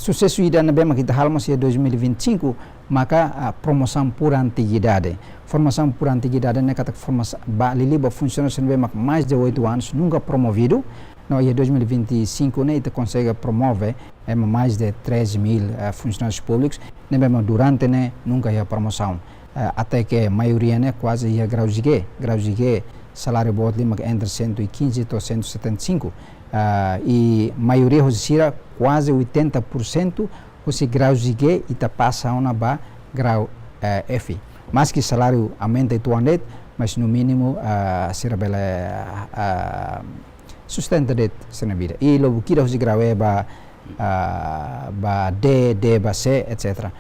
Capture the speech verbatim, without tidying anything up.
Susesu ida ne'ebé mak ita halo mós iha dois mil e vinte e cinco, maka, ah, promosaun por antiguidade. Formasaun por antiguidade ne'e katak formasaun ba liuliu ba funsionáriu sira ne'ebé mak mais de oito anos nunka promovidu. No iha dois mil e vinte e cinco ne'e ita konsege promove, eh, mais de treze mil, eh, funsionárius públikus ne'ebé mak durante ne'e nunka iha promosaun. Eh, até ke maioria ne'e kuaze iha grau G, grau G saláriu boot liu mak entre cento e quinze to'o cento e setenta e cinco. Ah, i maioria hosi sira, kuaze oitenta por cento, hosi grau G ita pasa ona ba grau, eh, F. Maski saláriu aumenta uitoan de'it, mas no mínimu, ah, sira bele, ah, sustenta de'it sira-nia vida. I lubuk ida hosi grau E ba, ah, ba D, D ba C, et cetera.